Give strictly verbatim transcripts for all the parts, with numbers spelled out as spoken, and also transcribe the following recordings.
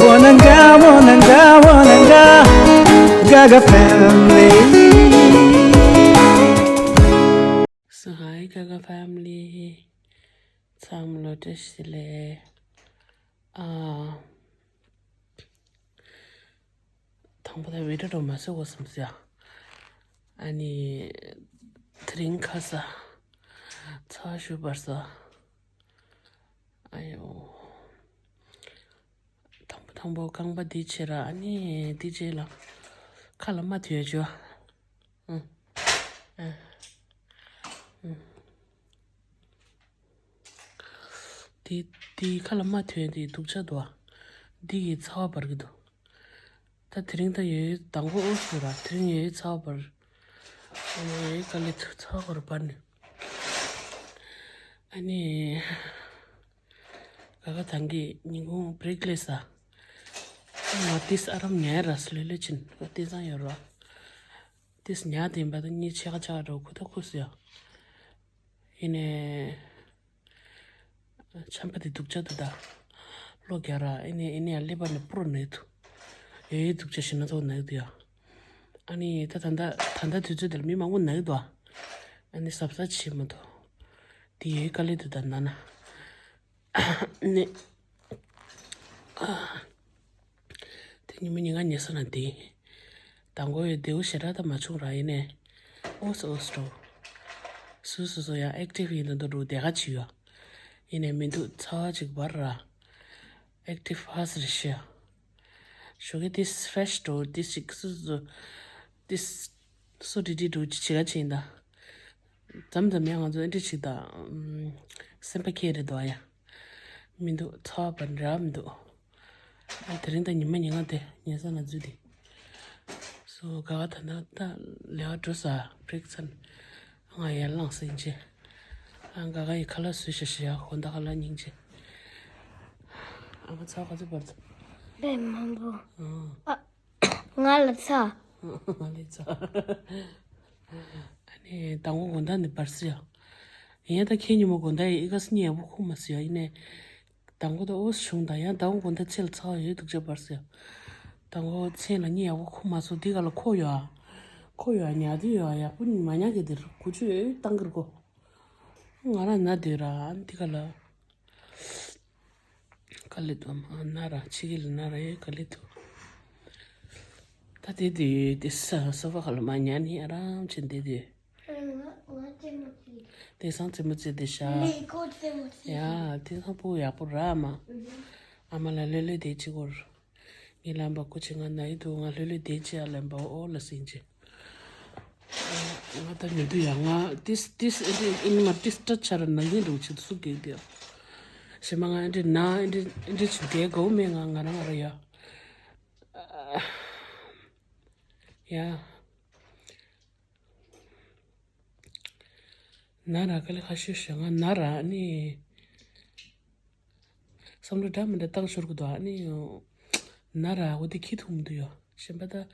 Wananga, wananga, wananga, Gaga family. So hi Gaga family. ཚང་མ་ལོ་བཀྲ་ཤིས་བདེ་ལེགས། ཨ། དང་པོ་ད་བི་ཌི་ཡོ་མ་བཟོ་དགོས་བསམ་སོང་། ཨ་ནི། དེ་རིང་ཁ་ས། ཚ་བ་ཞུ་བར་ས། ཨ་ཡོ། དང་པོ་དང་པོ་རྐང་པ་འདི་བྱེད་ར། ཨ་ནི་འདི་རྗེས་ལ་ཁ་ལ་མ་ཐུག་ཡ་བྱོས། ཨ། ཨ། ཨ། འདི་འདི་ཁ་ལ་མ་ཐུག་ཡ་འདི་སྡུག་ཅག་འདུག་ཨ། འདི་གི་ཚ་བ་འབར་གི་འདུག་ད་དེ་རིང་ད་ཡོད་དང་པོ་ཨོ་སུ་ར། དེ་རིང་ཡོད་ཚ་བ་འབར། ཨ་ནི་ཡོད་དཀའ་ལས་ཚ་བ་འབར་འབར་ནས། ཨ་ནི། ག་ག་དང་གི་ཉིན་གུང་བྷི་རེག་ལས་ས། ང་ཏིས་ཨ་རམ་ཉལ་ར་སི་ལེ་ལེ་ཆིན་ང་ཏིས་ཡོད་ར། ཏིས་ཉལ་དེ་འབའ་ད་གཉིད་ཆེ་ཁ་ཆ་ར་ཁུ་ད་ཁུ་སི་ཡ། ཡིན་ནས། ཆམ་པ་དེ་སྡུག་ཅག་འདུག་ད། གློ་རྒྱག་ར་ཨེ་ནས་ཨེ་ནས་ཡ་ཀླད་པ་ནས་སྤུར་ནས་འདུག་ཡོད་ཡོད་སྡུག་ཅག་ཞིག་སྣ་ཚོགས་ནས་འདུག་ཡ། ཨ་ནི་ད་ད་ད་ད་ད་དུས་ཚོད་དེར་མི་མང་པོ་ནས་འདུག་ཨ་ནི་གཟབ་གཟབ་བྱེད་མ་ཐུབ། དེ་ཡོད་དཀའ་ལས་འདུག་ད་ན་ན། ནི། དེ་ཉི་མ་ཉིན་གང་ཉལ་ས་ན་དེ། དང་པོ་ཡོད་བདེ་བོ་ཞེ་དྲག་ད་མ་བྱུང་ར་ཡིན་ནས། ཨོ་སོ་ཨོ་སོ། སུ་སུ་སུ་ཡང་ཨེག་ཊིབ་ཡིན་ན་འདུག་འགྲོ་བདེ་ག་བྱེད་ཡོད། ཡིན་ནས་མི་འདུག་ཚ་བ་ཅིག་འབར་ར། ཨེག་ཊིབ་ཧ་སི་རེ་ཤི། ཞོགས་ཀས་དེ་ཕེ་རེ་ཤི་འགྲོ་དེ་ཅིག་སུ་སུ། དེ། སུ་དེ་དེ་འགྲོ་ཅི་བྱེད་ག་བྱེད་ཡིན་ད། མཚམས་མཚམས་ཡང་ང་ཚོ་ཨེ་འདྲ་ཞིག་དང་། སེམས་པ་ཁྱེད་རེད་དོ་ཡ། མི་འདུག་ཚ་བ་འདྲ་མི་འདུག་ཨ་དེ་རིང་ད་ཉི་མ་ཉིན་གང་དེ་ཉལ་ས་ན་འཛུལ་ཏེ། སོ་ག་ག་ད་ན་ད་ལས་ཀ་འགྲོ་ས་བྷི་རེག་ཚར། ང་ཡར་ལངས་ཟིན་ཅེ། ཨ་ག་ག་ཡི་ཁ་ལག་བཟོས་ཤ་ཤ་ཡ་ཧོན་ད་ཁ་ལག་སྙིང་ཅེ། ཨ་མ་ཚ་ག་ཚོད་བར་ཚ། དཔེ་མང་པོ། ཨ། ང་ལ་ཚ། ང་ལ་ཚ། ཨ་ནི་དང་པོ་དགོང་དག་ནས་འབར་སི་ཡ། ཡིན་ཡང་ད་ཁྱེད་ཉིན་མོ་དགོང་དག་ཡི་ཨི་ཀ་སི་གཉིད་ཡག་པོ་ཁུག་མ་སི་ཡ་ཡིན་ནས། དང་པོ་ད་ཨོ་སི་བྱུང་ད་ཡང་དང་པོ་དགོང་དག་ཚེ་ལ་ཚ་བ་ཡོད་འདུག་ཅེས་འབར་སི་ཡ། དང་པོ་མཚན་ལ་གཉིད་ཡག་པོ་ཁུག་མ་སོང་འདི་ག་ལ་ཁོ་ཡོད་ཨ། ཁོ་ཡོད་ཨ་ཉལ་དུས་ཡོད་ཨ་ཡག་པོ་མ་ཉལ་གི་འདིར་གུ་ཆུ་ཡོད་བཏང་གིར་གོ། ང་རང་ན་འདོད་ར་འདི་ག་ལ། དཀའ་ལས་འདུག་མ་ན་ར་ཕྱི་གི་ལ་ན་ར་ཡོད་དཀའ་ལས་འདུག་ད་དེ་དུས་དེ་ས་སོ་ཕ་ཁ་ལ་མ་ཉལ་ནི་ཨ་རམ་ཆེན་དེ་དུས། ང་ང་ཙེ་མོ་ཙེ། དེང་སང་ཙེ་མོ་ཙེ་དེ་ཤ། ལེ་ཀོ་ཙེ་མོ་ཙེ། ཡ་དེང་སང་ཕྲུ་གུ་ཡག་པོ་ར་མ། ཨ་མ་ལ་ལོས་ལོས་དེ་ཅི་གོར། ངའི་ལམ་པ་ཀུ་ཅི་ང་ན་ཡི་འདུག་ང་ལྷོད་ལྷོད་བསྡད་ཅི་ཨ་ལམ་པ་ཨོ་ལ་སིང་ཅི། ང་ད་ཉོ་དུ་ཡ་ང་ཏིས་ཏིས་ཨེ་འདྲི་ཨིན་མ་ཏིས་སྐྲ་ཆ་ར་ན་ཡིན་འདུག་ཅི་སུ་གེ་དེ། ཞེ་མ་ང་ཨེ་འདྲི་ན་ཨེ་འདྲི་ཨེ་འདྲི་ཅི་དེ་གོ་མེ་ང་ང་རང་ར་ཡ། ཡ། ན་ར་ཀ་ལི་ཁ་ཤས་ཤ་ང་ན་ར་ནི། བསམ་བློ་འདྲ་མི་འདྲ་བཏང་ཤོར་གི་འདུག་ཨ་ནི། ན་ར་འོ་དེ་ཁྱི་ཐུག་མི་འདུག་ཡོ། གཞན་པ་ད།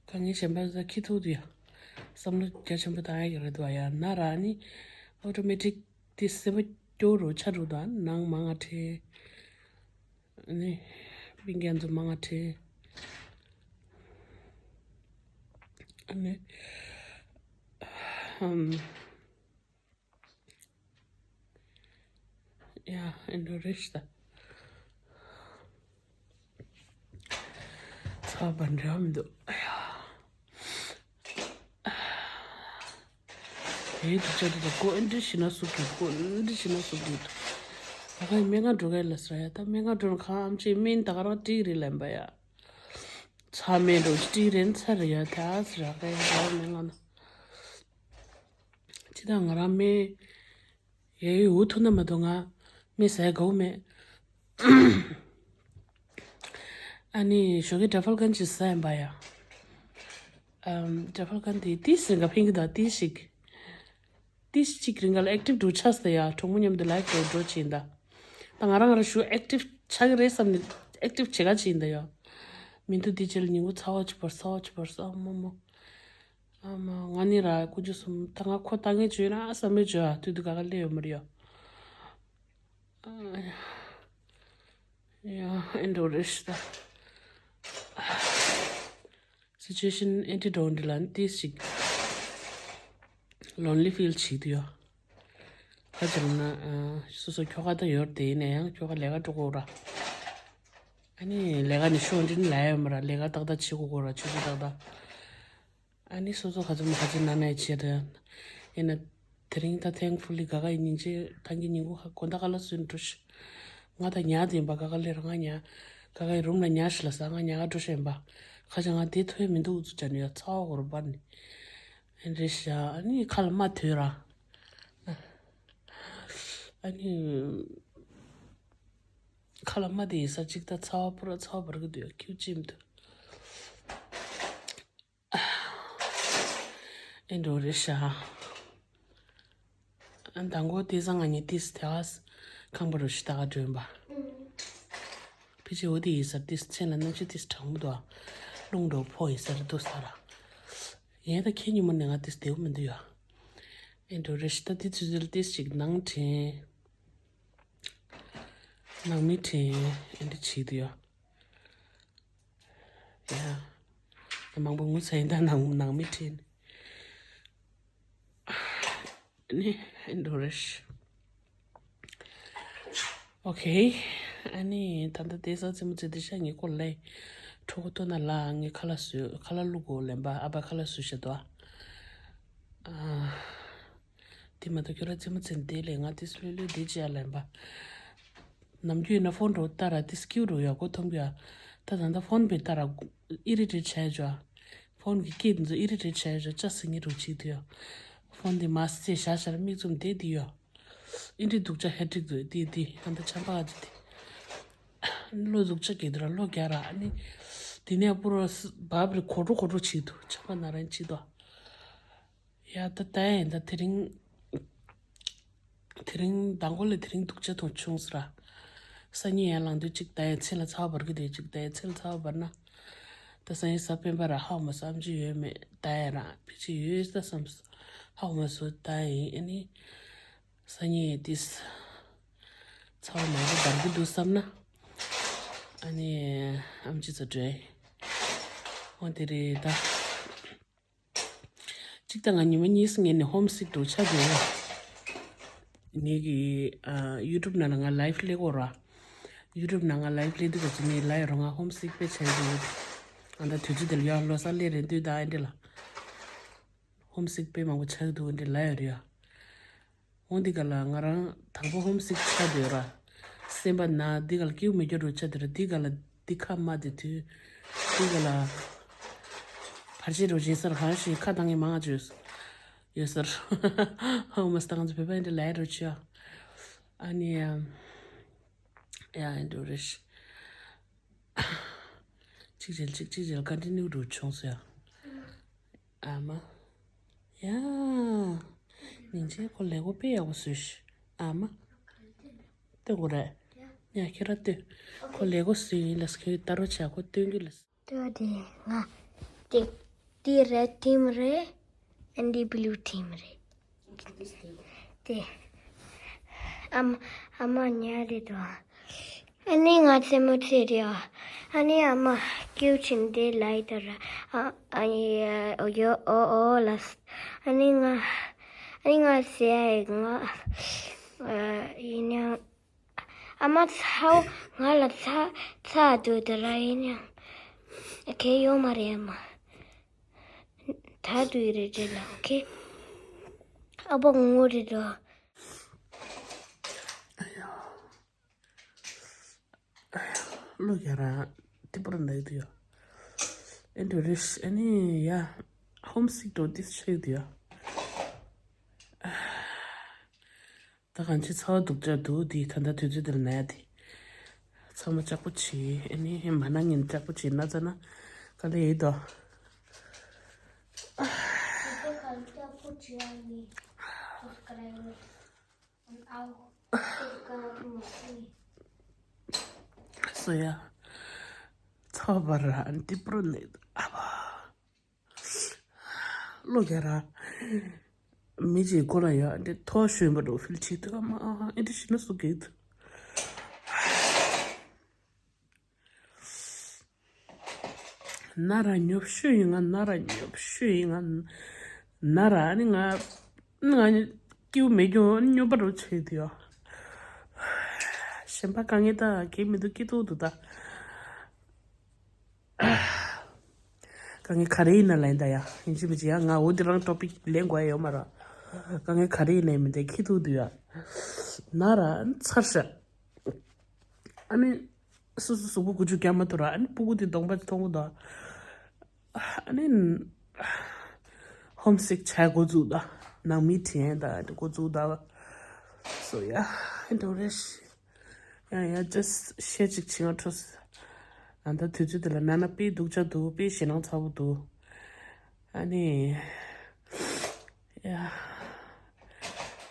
དཀའ་ངལ་གཞན་པ་ད་ཁྱི་ཐུག་འདུག་ཡ། བསམ་བློ་རྒྱ་ཆེན་པོ་བཏང་ཡ་གི་རེད་འདུག་ཡ། ན་ར་ནི། ཨོ་ཊོ་མེ་ཊིག་དེ་སེ་བ་སྐྱོ་རུ་ཆ་རུ་འདུག་ནང་མ་ང་ཁྲེ། ཨ་ནི། པིང་ཀན་ཚོ་མ་ང་ཁྲེ། ཨ་ནི། ཧམ། ཡ་ཨེ་འགྲོ་རེད་ཤི་ད། ཚ་བ་འདྲ་མི་འདུག་ཡ། ཨེ་འདི་ཆ་འདི་ད་ཀོ་ཨེ་འདྲི་ཤི་ན་སུ་གི་ཀོ་ཨེ་འདྲི་ཤི་ན་སུ་གི་ད་ག་སྨན་ཁང་འགྲོ་ག་ལ་ས་ཡ་ད་སྨན་ཁང་འགྲོ་ན་ཁ་ཨམ་ཆི་སྨན་ད་ག་རང་ཏིག་རེད་ལན་པ་ཡ། ཚ་སྨན་འགྲོ་ཏིག་རེད་ཚ་རེད་ཡ་ད་ས་ར་ག་ཡ་ད་སྨན་ཁང་ན། ཅི་ད་ང་རང་སྨན། ཡ་ཡོ་འུ་ཐུག་ན་མ་གཏོགས་ང་མི་ཟས་དགའ་བོ་མེད། ཨ་ནི་ཞོགས་ཀས་ཌ་ཕལ་གན་ཅིག་ཟ་ཡིན་པ་ཡ། ཨམ་ཌ་ཕལ་གན་དེ་ཏིས་ཟིན་ག་ཕིང་གི་དང་ཏིས་ཤིག་ཏིས་ཅིག་རིང་ག་ལ་ཨེག་ཊིབ་འགྲོ་ཆགས་ཟེར་ཡ་གྲོགས་མོ་མཉམ་དུ་ལའིབ་འགྲོ་འགྲོ་ཅིག་ཡིན་ད། ད་ང་རང་ང་རང་ཞུ་ཨེག་ཊིབ་ཆགས་ཀྱི་རེད་བསམ་ནས་ཨེག་ཊིབ་བྱེད་ག་ཅིག་ཡིན་ད་ཡ། མི་འདུག་དེ་རྗེས་ལ་ཉིན་གུང་ཚ་བ་ཅིག་བར་ཚ་བ་ཅིག་བར་ས་མོ་མོ། ཨ་མ་ང་ནི་ར་ཀུ་ཅུ་གསུམ་ད་ང་ཁོ་ལྟ་ངན་བྱོས་ན་བསམ་མེད་བྱོས་ཨ་དུས་དུ་ག་ག་སླེབས་ཡོད་མ་རེད་ཡ། ཡ་ཨེ་འགྲོ་རེད་ཤི་ད། སི་ཅུ་ཨེ་ཤན་ཨེ་འདྲ་འགྲོ་འདི་ལ་ནི་ཏིས་ཅིག་ལོན་ལི་ཕིལ་བྱེད་དུ་ཡོད། ཁ་ཅིག་ན་སོ་སོ་ཁྱོ་ག་ད་ཡོད་དེ་ཡིན་ན་ཡང་ཁྱོ་ག་ལས་ཀ་འགྲོ་དགོས་ར། ཨ་ནི་ལས་ཀ་ནི་ཤོག་འདྲི་ནི་ལ་ཡོད་མ་ར། ལས་ཀ་ཏག་ཏག་བྱེད་དགོས་གོ་ར་ཆུ་ཚོད་ཏག་ཏག་ཨ་ནི་སོ་སོ་ག་ཚོད་མ་ག་ཚོད་ན་ན་ཡི་བྱེད་རེད། ཡིན་ན་དེ་རིང་ད་ཐེང་ཕུ་ལི་ག་ག་ཡི་ཉིན་བྱེད་ཐང་གི་ཉིན་གུ་ཧ་གོ་ད་ག་ལ་སུན་འགྲོ་ཤི། ང་ད་ཉག་དེ་ཡིན་པ་ག་ག་ལེར་ང་ཉག་ག་ག་ཡི་རུམ་ལ་ཉག་ཤི་ལ་ས་ང་ཉག་ག་འགྲོ་ཤི་ཡིན་པ། ཁ་ཅིག་ང་དེ་ཐོས་མི་འདུག་ཚུ་ཅན་ཡོད་ཚ་བ་གོ་རུ་པ་ནི། ཨེ་འདྲེ་ཤ་ཨ་ནི་ཁ་ལ་མ་ཐོས་ར། ཨ་ནི་ཁ་ལ་མ་དེ་ཡིན་ས་ཅིག་ད་ཚ་བ་པུ་ར་ཚ་བ་བར་གི་འདུག་ཡ་ཁྱུ་ཅིམ་དུ། ཨེ་འགྲོ་རེད་ཤག་ཨ་མདང་དགོང་དེ་སང་ང་གཉིས་ཏིས་དེ་བ་ཁང་པ་རུ་ཤི་ཏ་ག་སྒྲོན་པ། ཕི་ཅི་འོ་དེ་ཡིན་ས་ཏིས་མཚན་ལ་སྣ་ཆུ་ཏིས་གྲང་མོ་འདུག་རླུང་འགྲོ་ཕོ་ཡིན་ས་རེད་འདུག་ས་ར། ཡིན་ད་ཁྱེད་ཉིན་མོ་ནས་ང་ཏིས་བདེ་བོ་མི་འདུག་ཡ། ཨེ་འགྲོ་རེད་ཤི་ད་དེ་ཚུལ་ཚུལ་ཏིས་ཅིག་ནང་དྲན། ནང་མི་དྲན་ཨེ་འདྲ་བྱེད་འདུག་ཡ། ཡ། མང་པོ་ངུ་ཚ་ཡིན་ད་ནང་ནང་མི་དྲན། ནི་འགྲོ་རེད། ཨོ་ཁེ། ཨ་ནི་ད་ལྟ་དེ་ས་ཙི་མོ་ཙི་དེ་ཤ་ངེ་ཀོ་ལེ། གྲོགས་ཏོ་ན་ལ་ངེ་ཁ་ལ་སུ་ཁ་ལ་ལུ་གོ་ལེན་པ་ཨ་བ་ཁ་ལ་སུ་ཤ་དོ། ཨ། དེ་མ་གཏོགས་ཁྱོད་ར་ཙི་མོ་ཙི་དེ་ལས་ང་དེ་སུ་ལུ་ལུ་དེ་ཅི་ཡ་ལེན་པ། ནམ་རྒྱུན་ཡིན་ན་ཕོན་འགྲོ་ལྟ་ར་དེ་སྐྱིད་འགྲོ་ཡ་གོ་ཐོང་གི་ཡ། ད་ད་ལྟ་ཕོན་པའི་ལྟ་ར་ཨི་རི་ཊེཊ་བྱས་ཅོ། ཕོན་གྱི་སྐད་འདི་ཚོ་ཨི་རི་ཊེཊ་བྱས་ཅོ་ཅ་སི་ངི་རུ་ཅིག་དུ་ཡ། ཕོན་འདི་མ་སེ་ཤ་ཤ་ར་མིག་བཙུམ་དེ་དི་ཡ། ཨི་འདྲི་སྡུག་ཅག་ཧེ་ཊིག་དུ་དི་དི་ཨ་མདའ་ཆམ་པ་ཨ་ཅི་དི། བློ་སྡུག་ཅག་གི་དུ་ར་བློ་རྒྱ་ར་ཨ་ནི། དི་ནས་པུ་རོ་སི་བབ་རི་གོ་དྲོ་གོ་དྲོ་ཅིག་དུ་ཆམ་པ་ན་རན་ཅིག་དུ། ཡ་ད་ད་ཡིན་ད་དེ་རིང་། དེ་རིང་མདང་དགོང་ལ་དེ་རིང་སྡུག་ཅག་ཐོང་བྱུང་ཟེར་ར། སང་ཉིན་ཡར་ལངས་དུས་གཅིག་ད་ཡ་ཚེ་ལ་ཚ་བ་འབར་གི་དེ་གཅིག་ད་ཡ་ཚེ་ལ་ཚ་བ་འབར་ན། ད་སང་ཉིན་གཟའ་སྤེན་པ་ར་ཧའོ་མ་སམ་ཅི་ཡོད་མེད་ད་ཡ་ར་ཕི་ཅི་ཡོད་ས་བསམ། ཧའོ་མ་སོ་ད་ཡིན་ཨ་ནི། སང་ཉིན་ཡ་ཏིས། ཚ་བ་མང་པོ་འབར་གི་འདུག་བསམ་ན། ཨ་ནི། ཨམ་ཅི་ཚ་འདྲེ། འོ་དེ་རེད་ད། གཅིག་ད་ང་ཉི་མ་གཉིས་སུ་ངས་ནས་ཧོམ་སིག་འགྲོ་ཆ་དེ། ངས་ཀྱི་ཨ་ཡུ་ཊུབ་ནང་ལ་ང་ལའིབ་སླེབས་གོ་ར། ཡུ་ཊུབ་ནང་ང་ལའིབ་སླེབས་དུས་ག་ཚོད་ངས་ལ་ཡ་རོ་ང་ཧོམ་སིག་དཔེ་ཆ་ཡི་འདུག་ཨ་ད་དུས་ཚོད་དེ་ལ་ཡ་ལོ་གསར་སླེབས་རེད་དུས་ད་ཨ་འདྲེ་ལ། ཧོམ་སིག་དཔེ་མང་པོ་ཆགས་འདུག་ཨ་འདྲེ་ལ་ཡ་རེད་ཡ། འོ་འདི་ག་ལ་ང་རང་དང་པོ་ཧོམ་སིག་ཆགས་འདུག་ར། སེམས་པ་ན་འདི་ག་ལ་སྐྱིའུ་མི་སྐྱོ་རུ་ཆགས་འདུག་ར་འདི་ག་ལ་འདི་ཁ་མ་དེ་དུས། འདི་ག་ལ། བར་ཆད་རུ་བྱིན་སར་གང་ཞིག་ཁ་བཏང་གི་མང་ང་བཅོས། ཡོད་སར། ཧོ་མ་སྟངས་ཚོ་བོད་པ་འདི་ལ་ཡ་རུ་ཆོ། ཨ་ནི་ཡ། ཡ་ཡ་འགྲོ་རེ་ཤི། གཅིག་རེད་གཅིག་གཅིག་རེད་ཀ་འདི་ནུ་རུ་ཆུང་སོ་ཡ། ཨ་མ། ཡ། ཉིན་བྱེད་ཁོ་ལས་གོ་དཔེ་ཡག་པོ་བཟོས་ཤི། ཨ་མ། ལྟོས་དགོས་རེད། ཡ་ཁྱེད་ར་ལྟོས། ཁོ་ལས་གོ་བཟོས་ཡིན་ལ་ཁྱོད་ལྟ་རོགས་བྱ་ཁོ་སྟོན་རྒྱུ་ལ། ལྟོས་དེ་ང་། དེ་དེ་རེད་ཐིམ་རེད། ཨན་དེ་བླུ་ཐིམ་རེད། དེ། ཨ་མ་ཨ་མ་ཉལ་རེད་དོ། ཨ་ནི་ང་རྩེད་མོ་རྩེ་རེད་ཨ། ཨ་ནི་ཨ་མ་ཀིའུ་ཆིན་དེ་ལའི་ད་ར། ཨ་ཨ་ཡོ་ཨོ་ཨོ་ལ། ཨ་ནི་ང་ཨ་ནི་ང་ཟེར་ཡ་ང་ཡིན་ཡང་། ཨ་མ་ཚའོ་ང་ལ་ཚ་ཚ་འདུག་དེ་ར་ཡིན་ཡང་། ཁེ་ཡོང་མ་རེད་ཨ་མ། ད་དུ་ཡི་རེད་རེད་ལ་ཨོ་ཁེ། ཨ་པ་ངོ་རེད་དོ། བློ་རྒྱ་ར་ཏི་པུ་ར་འདའ་ཡི་དུ་ཡོ། ཨེ་འདྲ་རེད་ཨ་ནི་ཡ། ཧོམ་སིག་འགྲོ་ཏིས་ཆེ་དུ་ཡོ། ད་གང་ཅི་ཚ་བ་སྡུག་ཅག་འདུག་འདི་ད་ལྟ་དུས་ཚོད་འདིར་ན་ཡ་དེ། ཚང་མ་ལྕགས་པོ་བྱེད་ཨ་ནི་མ་ན་ངན་ལྕགས་པོ་བྱེད་ན་ཙ་ན་ག་ལེ་ཡིན་དོ། སོ་ཡ། ཚ་བ་ར་ཨ་ནི་ཏི་པུ་ར་ནས་ཨ་བ། བློ་རྒྱ་ར། མི་གཅིག་ཁོ་ལ་ཡ་འདི་ཐོ་ཞོན་པ་འགྲོ་ཕིལ་ཆེ་དུ་ཨ་མ་ཨ་ཨེ་འདྲ་ཞིག་ན་སུ་གེ་དུ། ན་ར་ཉོབ་ཤོས་ཡིན་ང་། ན་ར་ཉོབ་ཤོས་ཡིན་ང་། ན་ར་ཨ་ནི་ང་ང་སྐྱིད་པོ་མེད་ཀྱང་ཨ་ནི་སྨྱོན་པ་རུ་ཆགས་དུ་ཡོད། གཞན་པ་དཀའ་ངལ་ད་གས་མི་འདུག་སྐྱིད་སྡུག་འདུག་ད། དཀའ་ངལ་ག་རེ་ཡིན་ན་ལན་ད་ཡ། ཡིན་གཅིག་མིན་གཅིག་ཡ། ང་འོ་དེ་རང་ཊོ་པིག་ལེན་དགོས་ཡ་ཡོད་མ་རེད། དཀའ་ངལ་ག་རེ་ཡིན་ན་ཡིན་མི་འདུག་སྐྱིད་སྡུག་འདུག་ཡ། ན་ར་ཚར་ཤག་ཨ་ནི། སོ་སོ་གཟུགས་པོ་ཀུ་ཅོ་རྒྱག་མ་ཐུབ་ར། ཨ་ནི་སྤུ་གུ་དེ་གདོང་པ་མཐོང་གི་འདུག་ཨ་ནི་ཧོམ་སིག་ཆགས་འགོ་འཛུགས་ད། ནང་མི་དྲན་ད་འགོ་འཛུགས་ད། So yeah, don't rush. Yeah, yeah, just བཤད་ཅིག་བྱེད་ང་འཕྲོ། ཨ་ད་དུས་ཚོད་དེ་ལ་ན་ན་དཔེ་སྡུག་ཅག་འདུག་དཔེ་ཞེད་སྣང་ཚ་པོ་འདུག་ཨ་ནི། Yeah.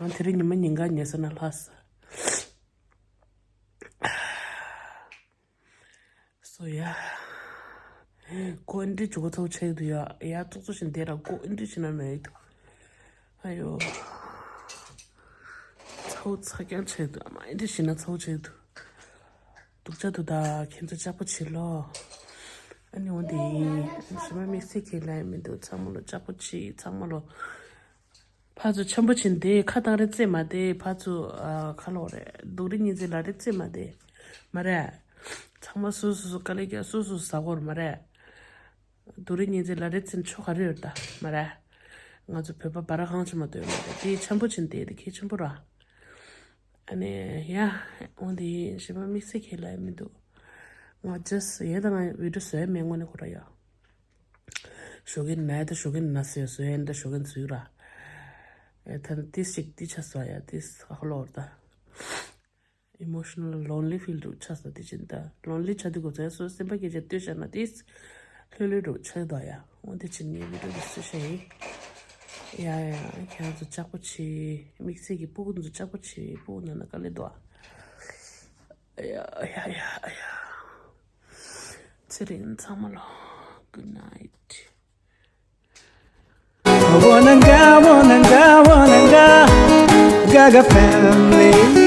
ང་དེ་རིང་ཉི་མ་ཉིན་གང་ཉལ་ས་ན་ལྷག་སོང་། So yeah. ཀོ་ཨེན་ཊི་ཇུ་གོ་ཚོ་ཆེ་དུ་ཡ་ཡ་ཙོག་ཙོག་བཞིན་དེ་ར་ཀོ་ཨེན་ཊི་ཞིག་ན་མེད་དུ། ཨ་ཡོ། ཚོ་ཚ་ཀྱང་ཆེ་དུ་ཨ་མ་ཨེན་ཊི་ཞིག་ན་ཚོ་ཆེ་དུ། སྡུག་ཅག་དུ་ད་ཁྱེད་ཚོ་ལྕགས་པོ་བྱེད་ལོ། ཨ་ནི་འོ་དེ་ཞི་མ་དམིགས་བསལ་ཁྱེད་ལ་མི་འདུག་ཚང་མ་ལོ་ལྕགས་པོ་བྱེད་ཚང་མ་ལོ། ཕར་ཚུར་འཆམ་པོ་བྱིན་ཏེ་ཁ་བཏང་རེ་རྩེ་མ་དེ་ཕར་ཚུར་ཨ་ཁ་ལོག་རེ་སྡུག་རེ་གཉིས་རྩེ་ལ་རེ་རྩེ་མ་དེ་མ་རེད། ཚང་མ་སོ་སོ་སོ་དཀའ་ལས་རྒྱག་སོ་སོ་ཟ་དགོས་རེད་མ་རེད། སྡུག་རེ་གཉིས་རྩེ་ལ་རེ་རྩེ་ན་ཆོ་ག་རེ་ཡོད་ད་མ་རེད། ང་ཚོ་བོད་པ་བར་གང་ཆེ་མ་གཏོགས་ཡོད་མ་རེད་དེ་འཆམ་པོ་བྱིན་ཏེ་དེ་གལ་ཆེན་པོ་ར། ཨ་ནི་ཡ་འོན་ཏེ་ཡིན་ཞེས་པ་དམིགས་བསལ་ཁྱེད་ལ་ཡང་མི་འདུག་ང་ཇས་ཡས་ད་ང་བི་ཌིའོ་བཟོས་མེད་དངོས་གནས་ཁོ་ར་ཡ། ཞོགས་ཀས་ན་ད་ཞོགས་ཀས་ན་ཟེར་བཟོས་ཡས་ད་ཞོགས་ཀས་འཛུལ་ར། ཨེ་ད་ཏིས་ཅིག་ཏི་ཆ་ས་ཡ་ཏིས་ཧ་ལོ་ད། ཨི་མོ་ཤི་ནལ་ལོན་ལི་ཕིལ་རུ་ཆ་ས་ཏི་ཅིན་ད་ལོན་ལི་ཆ་དུ་གོ་ཚ་སོ་སེམས་པ་སྐད་ཆ་ལྟོས་བྱ་ན་ཏིས་ལྷོད་ལྷོད་རུ་ཆ་ད་ཡ། འོན་ཏེ་ཕྱིན་ངའི་བི་ཌིའོ་འདི་སུ་ཤེས་ཡིན། ཡ་ཡ་ཁྱེད་རང་ཚོ་ལྕགས་པོ་ཆེ། དམིགས་བསལ་གྱི་སྤུ་གུ་ཚོ་ལྕགས་པོ་ཆེ། སྤུ་གུ་ནང་ན་དཀའ་ལས་འདུག་ཨ། ཡ་ཡ་ཡ་ཡ། ཚེ་རིང་ཚང་མ་ལོ། Good night. Wananga, wananga, wananga, Gaga family.